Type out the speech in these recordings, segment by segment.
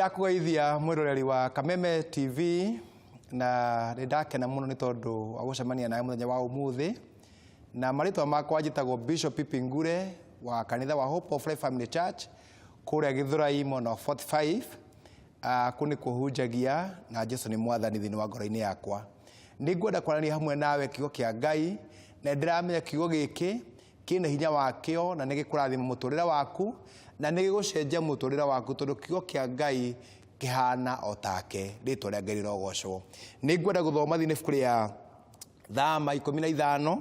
Nĩndakũgeithia mwĩroreri wa Kameme TV na nĩndakena mũno nĩ tondũ wa gũcemania nawe mũthenya wa ũmũthĩ. Na marĩtwa makwa njĩtagwo Bishop Pipi Ngure wa kanitha wa Hope of Life Family Church kũrĩa Gĩthũrai mwena wa 45. Kũu nĩkuo hunjagia na Jesu nĩ mwathani thĩinĩ wa ngoro-inĩ yakwa. Nĩngwenda kwaranĩria hamwe nawe kiugo kĩa Ngai na nĩndĩramenya kiugo gĩkĩ kĩna hinya wakĩo na nĩ gĩkũrathima mũtũrĩre waku na nĩ gĩgũcenjia mũtũrĩre waku tondũ kiugo kĩa Ngai kĩhana o take. Rĩtwa rĩa Ngai rĩrogocwo. Nĩ ngwenda gũthoma thĩinĩ ibuku rĩa Thama 15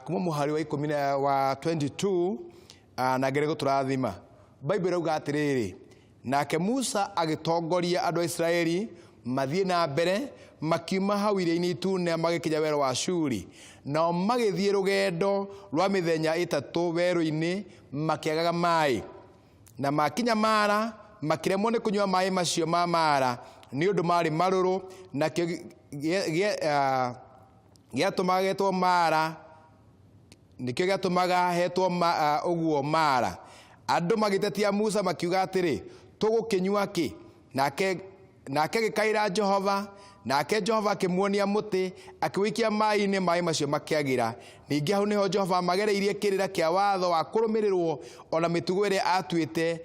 kuma mũhari wa ikũmi na wa 22 na Ngai gũtũrathima. Bible ĩrauga atĩrĩrĩ, nake Musa agĩtongoria andũ a Isiraeli mathiĩ na mbere, makiuma hau Iria-inĩ Itune magĩkinya werũ wa Shuri. Nao magĩthiĩ rũgendo rwa mĩthenya ĩtatũ werũ-inĩ makĩagaga maĩ. Na makinya Mara, makĩremwo nĩ kũnyua maĩ macio ma Mara, nĩ ũndũ maarĩ marũrũ, nakĩo gĩatũmaga getwo Mara, nĩkĩo gĩatũmaga hetwo ũguo Mara. Andũ magĩtetia Musa makiuga atĩrĩ, tũgũkĩnyua kĩ? Nake nake agĩkaĩra Jehova, nake Jehova akĩmuonia mũtĩ, akĩũikia maĩ-inĩ, maĩ macio makĩagĩra. Ningĩ hau nĩho Jehova amagereirie kĩrĩra kĩa watho wa kũrũmĩrĩrwo, o na mĩtugo ĩrĩa aatuĩte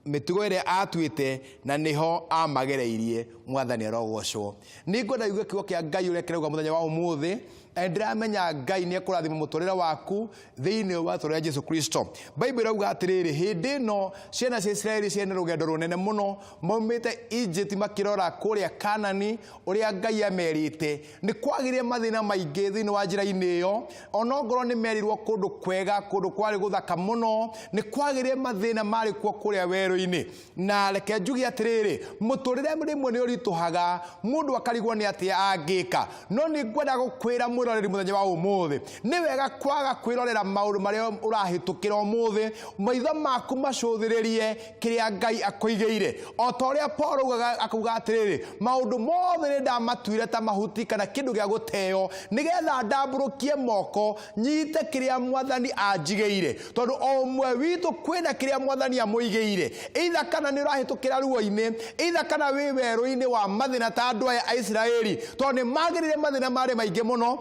mĩtugo ĩrĩa atuĩte na nĩho amagereirie. Mwathani arogocwo. Nĩ ngwenda igue kiugo kĩa Ngai ũrĩa kĩrauga mũthenya wa ũmũthĩ, na nĩndĩramenya Ngai nĩ ekũrathima mũtũrĩre waku thĩinĩ wa rĩtwa rĩa Jesu Kristo. Bible ĩrauga atĩrĩrĩ, hĩndĩ ĩno ciana cia Isiraeli ciarĩ na rũgendo rũnene mũno, maumĩte Egypt makĩrora kũrĩa Kanani ũrĩa Ngai amerite. Nĩ kwagĩire mathĩna maingĩ thĩinĩ wa njĩra-inĩ ĩyo, onongorwo nĩ merirwo kũndũ kwega, kũndũ kwarĩ gũthaka mũno, nĩ kwagĩire mathĩna marĩ kuo kũrĩa werũ-inĩ. Na reke njuge atĩrĩrĩ, mũtũrĩre rĩmwe nĩ ũritũhaga, mũndũ akarigwo nĩ atĩa angĩka. No nĩ ngwenda gũkwĩra mwĩroreri mũthenya wa ũmũthĩ, nĩ wega kwaga kwĩrorera maũndũ marĩa ũrahĩtũkĩra ũmũthĩ, maitho maku macũthĩrĩrie kĩrĩa Ngai akũigĩire. O ta ũrĩa Paul augaga, akauga atĩrĩrĩ, maũndũ mothe nĩ ndamatuire ta mahuti kana kĩndũ gĩa gũteo, nĩgetha ndambũrũkie moko nyite kĩrĩa Mwathani anjigĩire. Tondũ o ũmwe witũ kwĩna kĩrĩa Mwathani amũigĩire. Either kana nĩ ũrahĩtũkĩra ruo-inĩ, either kana wĩ werũ-inĩ wa mathĩna ta andũ aya a Isiraeli, tondũ nĩ magĩrĩire mathĩna marĩ maingĩ mũno,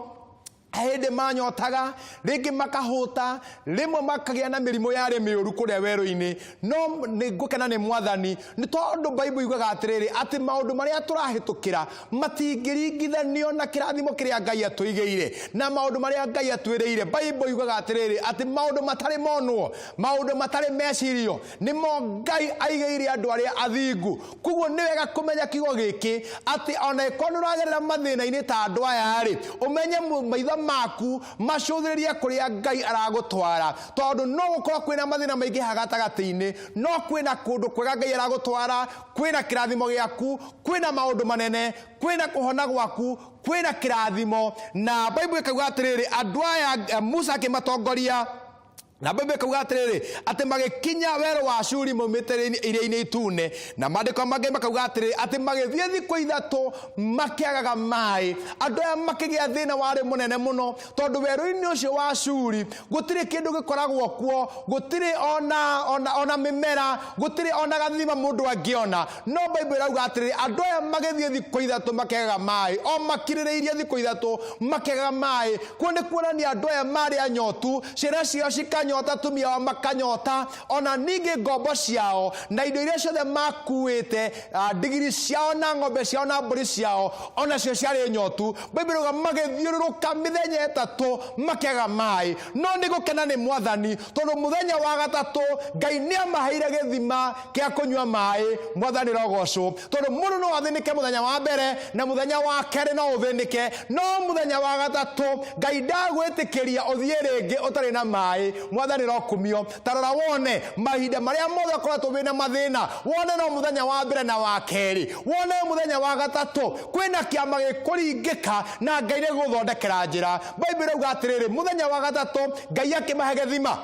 hĩndĩ manyotaga, rĩngĩ makahũta, rĩmwe makagĩa na mĩrimũ yarĩ mĩũru kũrĩa werũ-inĩ. No nĩ ngũkena nĩ Mwathani, nĩ tondũ Bible yugaga atĩrĩrĩ, atĩ maũndũ marĩa tũrahĩtũkĩra matingĩringithanio na kĩrathimo kĩrĩa Ngai atũigĩire na maũndũ marĩa Ngai atwĩrĩire. Bible yugaga atĩrĩrĩ, atĩ maũndũ matarĩ monwo, maũndũ matarĩ mecirio, nĩmo Ngai aigĩire andũ arĩa athingu. Koguo nĩ wega kũmenya kiugo gĩkĩ, atĩ ona ĩkorwo nĩ ũragerera mathĩna-inĩ ta andũ aya-rĩ, ũmenye maitho maku macũthĩrĩrie kũrĩa Ngai aragũtwara, tondũ no gũkorwo kwĩna mathĩna maingĩ haha gatagatĩ-inĩ, no kwĩna kũndũ kwega Ngai aragũtwara, kwĩna kĩrathimo gĩaku, kwĩna maũndũ manene, kwĩna kũhona gwaku, kwĩna kĩrathimo. Na Bible ĩkauga atĩrĩrĩ, andũ aya Musa akĩmatongoria, na Bible ĩkauga atĩrĩrĩ, atĩ magĩkinya werũ wa Shuri maumĩte Iria-inĩ Itune. Na maandĩko mangĩ makauga atĩrĩrĩ, atĩ magĩthiĩ thikũ ithatũ makĩagaga maĩ. Andũ aya makĩgĩa thĩna warĩ mũnene mũno, tondũ werũ-inĩ ũcio wa Shuri gũtirĩ kĩndũ gĩkoragwo kuo, gũtirĩ ona mĩmera, gũtirĩ ona gathima mũndũ angĩona. No Bible ĩrauga atĩrĩrĩ, andũ aya magĩthiĩ thikũ ithatũ makĩagaga maĩ, o makirĩrĩirie thikũ ithatũ makĩagaga maĩ. Kuo nĩ kuonania andũ aya marĩ anyotu, ciana ciao cikanyota, atumia ao makanyota, ona ningĩ ngombo ciao na indo iria ciothe makuĩte, ndigiri ciao na ng'ombe ciao na mbũri ciao, onacio ciarĩ nyotu. Bible ĩrauga magĩthiũrũrũka mĩthenya ĩtatũ makĩaga maĩ. No nĩ gũkena nĩ Mwathani, tondũ mũthenya wa gatatũ Ngai nĩ amaheire gĩthima kĩa kũnyua maĩ. Mwathani rogocwo, tondũ mũndũ no athĩnĩke mũthenya wa mbere na mũthenya wa kerĩ no ũthĩnĩke, no mũthenya wa gatatũ Ngai ndagwĩtĩkĩria ũthiĩ rĩngĩ ũtarĩ na maĩ. Mwathani rokumio. Ta rora wone mahinda marĩa mothe ũkoretwo wĩna mathĩna, wone no mũthenya wa mbere na wa kerĩ, wone mũthenya wa gatatũ kwĩna kĩama gĩkũringĩka na Ngai nĩ gũthondekera njĩra. Bible ĩrauga atĩrĩrĩ, mũthenya wa gatatũ Ngai akĩmahe gĩthima.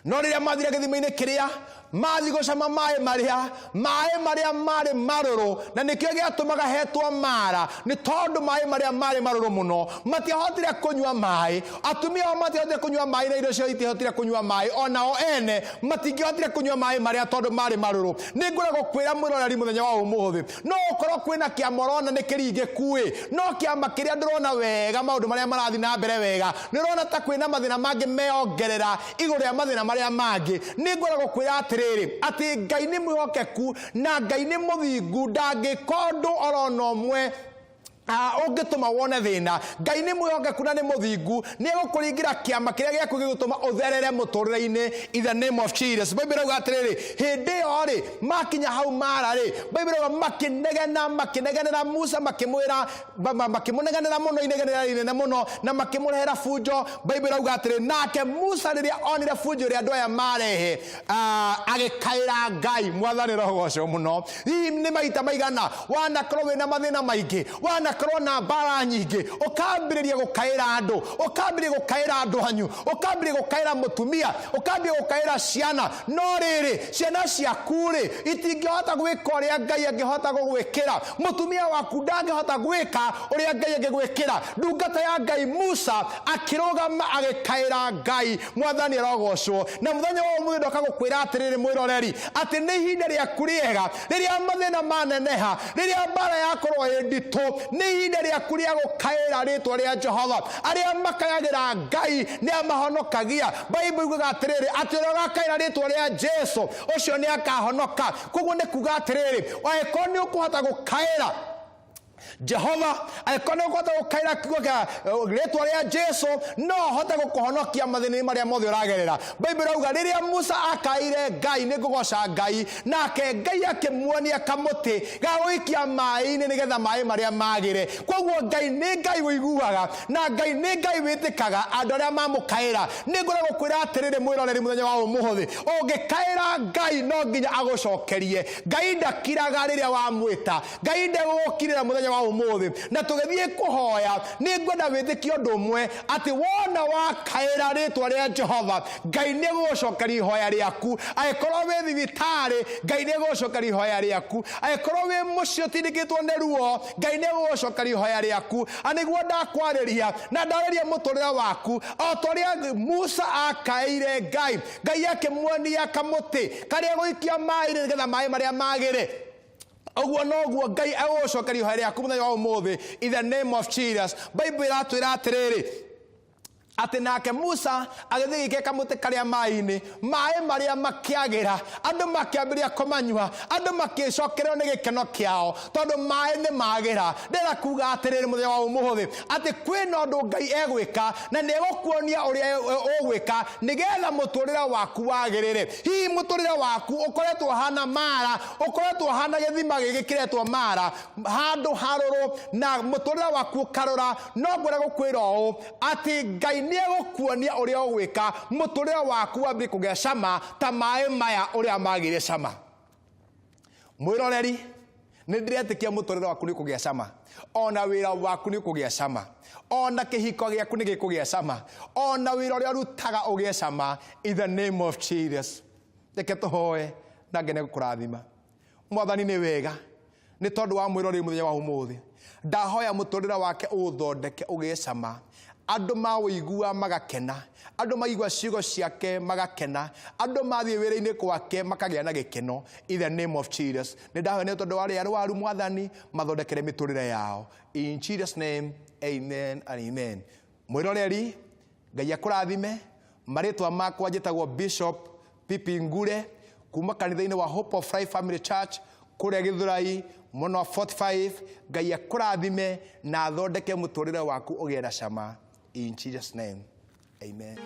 No rĩrĩa mathire gĩthima-inĩ kĩrĩa Mathiĩ gũcama maĩ marĩa, maĩ marĩa marĩ marũrũ, na nĩkĩo gĩatũmaga hetwo Mara, nĩ tondũ maĩ marĩa marĩ marũrũ mũno. Matiahotire kũnyua maĩ, atumia ao matiahotire kũnyua maĩ, na indo ciao itiahotire kũnyua maĩ, onao ene matingĩhotire kũnyua maĩ marĩa tondũ marĩ marũrũ. Nĩ ngwenda gũkwĩra mwĩroreri mũthenya wa ũmũthĩ, no ũkorwo kwĩna kĩama ũrona nĩ kĩringĩku ĩ, no kĩama kĩrĩa ndũrona wega maũndũ marĩa marathiĩ na mbere wega, nĩ ũrona ta kwĩna mathĩna mangĩ meongerera igũrũ rĩa mathĩna marĩa mangĩ. Nĩ ngwenda gũkwĩra atĩrĩrĩ, atĩ Ngai nĩ mwĩhokeku na Ngai nĩ mũthingu, ndangĩka ũndũ orona ũmwe ũngĩtũma wone thĩna. Ngai nĩ mwĩhokeku na nĩ mũthingu, nĩ egũkũringĩra kĩama kĩrĩa gĩaku gĩgũtũma ũtherere mũtũrĩre-inĩ, in the name of Jesus. Bible ĩrauga atĩrĩrĩ, hĩndĩ ĩyo rĩ, makinya hau Mara rĩ, Bible ĩrauga makĩnegena, makĩnegenera Musa, makĩmwĩra, makĩmũnegenera mũno, inegenera inene mũno, na makĩmũrehera bunjo. Bible ĩrauga atĩrĩ, nake Musa rĩrĩa onire bunjo ĩrĩa andũ aya marehe, agĩkaĩra Ngai. Mwathani rogocwo mũno. Hihi nĩ maita maigana wanakorwo wĩna mathĩna maingĩ, wanakorwo na mbara nyingĩ, ũkambĩrĩria gũkaĩra andũ, ũkambĩrĩria gũkaĩra andũ anyu, ũkambĩrĩria gũkaĩra mũtumia, ũkambĩrĩria gũkaĩra ciana, no rĩrĩ, ciana ciaku rĩ, itingĩhota gwĩka ũrĩa Ngai angĩhota gũgwĩkĩra. Mũtumia waku ndangĩhota gwĩka ũrĩa Ngai angĩgwĩkĩra. Ndungata ya Ngai Musa akĩrũgama agĩkaĩra Ngai. Mwathani arogocwo. Na mũthenya wa ũmũthĩ ndoka gũkwĩra atĩrĩrĩ mwĩroreri, atĩ nĩ ihinda rĩaku rĩega, rĩrĩa mathĩna maneneha, rĩrĩa mbara yakorwo ĩ nditũ, nĩ ihinda rĩaku rĩa gũkaĩra rĩtwa rĩa Jehova. Arĩa makayagĩra Ngai nĩ amahonokagia. Bible yugaga atĩrĩrĩ, atĩ ũrĩa ũgakaĩra rĩtwa rĩa Jesu ũcio nĩ akahonoka. Koguo nĩ kuga atĩrĩrĩ, angĩkorwo nĩ ũkũhota gũkaĩra Jehova, angĩkorwo nĩ ũkũhota gũkaĩra kiugo kĩa rĩtwa rĩa Jesu, no ahote gũkũhonokia mathĩna-inĩ marĩa mothe ũragerera. Bible ĩrauga rĩrĩa Musa akaĩire Ngai, nĩ ngũgoca Ngai, nake Ngai akĩmuonia kamũtĩ ga gũikia maĩ-inĩ nĩgetha maĩ marĩa magĩre. Koguo Ngai nĩ Ngai ũiguaga, na Ngai nĩ Ngai wĩtĩkaga andũ arĩa mamũkaĩra. Nĩ ngwenda gũkwĩra atĩrĩrĩ mwĩroreri mũthenya wa ũmũthĩ, ũngĩkaĩra Ngai no nginya agũcokerie. Ngai ndakiraga rĩrĩa wamwĩta, Ngai ndegũgũkirĩra mũthenya wa ũmũthĩ. Na tũgĩthiĩ kũhoya, nĩ ngwenda wĩtĩkie ũndũ ũmwe, atĩ wona wakaĩra rĩtwa rĩa Jehova, Ngai nĩ egũgũcokeria ihoya rĩaku. Angĩkorwo wĩ thibitarĩ, Ngai nĩ egũgũcokeria ihoya rĩaku. Angĩkorwo wĩ mũciĩ ũtindĩkĩtwo nĩ ruo, Ngai nĩ egũgũcokeria ihoya rĩaku. Na nĩguo ndakwarĩria na ndarĩria mũtũrĩre waku, o ta ũrĩa Musa akaĩire Ngai, Ngai akĩmuonia kamũtĩ karĩa gũikia maĩ-inĩ nĩgetha maĩ marĩa magĩre, ũguo noguo Ngai egũgũcokeria ihoya rĩaku mũthenya wa ũmũthĩ, in the name of Jesus. Bible ĩratwĩra atĩrĩrĩ, atĩ nake Musa agĩthiĩ gĩkia kamũtĩ karĩa maĩ-inĩ, maĩ marĩa makĩagĩra, andũ makĩambĩrĩria kũmanyua, andũ makĩcokererwo nĩ gĩkeno kĩao tondũ maĩ nĩ magĩra. Ndĩrenda kuga atĩrĩrĩ mũthenya wa ũmũthĩ, atĩ kwĩna ũndũ Ngai egwĩka, na nĩ egũkuonia ũrĩa ũgwĩka nĩgetha mũtũrĩre waku wagĩrĩre. Hihi mũtũrĩre waku ũkoretwo ũhana Mara, ũkoretwo ũhana gĩthima gĩkĩ kĩretwo Mara, handũ harũrũ, na mũtũrĩre waku ũkarũra. No ngwenda gũkwĩra ũũ, atĩ Ngai nĩ egũkuonia ũrĩa ũgwĩka mũtũrĩre waku wambie kũgĩa cama ta maĩ maya ũrĩa magĩire cama. Mwĩroreri, nĩ ndĩretĩkia mũtũrĩre waku nĩ ũkũgĩa cama, ona wĩra waku nĩ ũkũgĩa cama, ona kĩhiko gĩaku nĩ gĩkũgĩa cama, ona wĩra ũrĩa ũrutaga ũgĩe cama, in the name of Jesus. Reke tũhoe na ngene gũkũrathima. Mwathani nĩ wega, nĩ tondũ wa mwĩroreri mũthenya wa ũmũthĩ. Ndahoya mũtũrĩre wake ũũthondeke ũgĩe cama, andũ maũigua magakena, andũ maigua ciugo ciake magakena, andũ mathiĩ wĩra-inĩ gwake makagĩa na gĩkeno, in the name of Jesus. Nĩ ndahoya nĩ tondũ wa arĩa arwaru, Mwathani, mathondekere mĩtũrĩre yao, in Jesus name, amen and amen. Mwĩroreri, Ngai akũrathime. Marĩtwa makwa njĩtagwo Bishop Pipi Ngure kuma kanitha-inĩ wa Hope of Life Family Church kũrĩa Gĩthũrai mwena wa 45. Ngai akũrathime na athondeke mũtũrĩre waku ũgĩe na cama, in Jesus name, amen.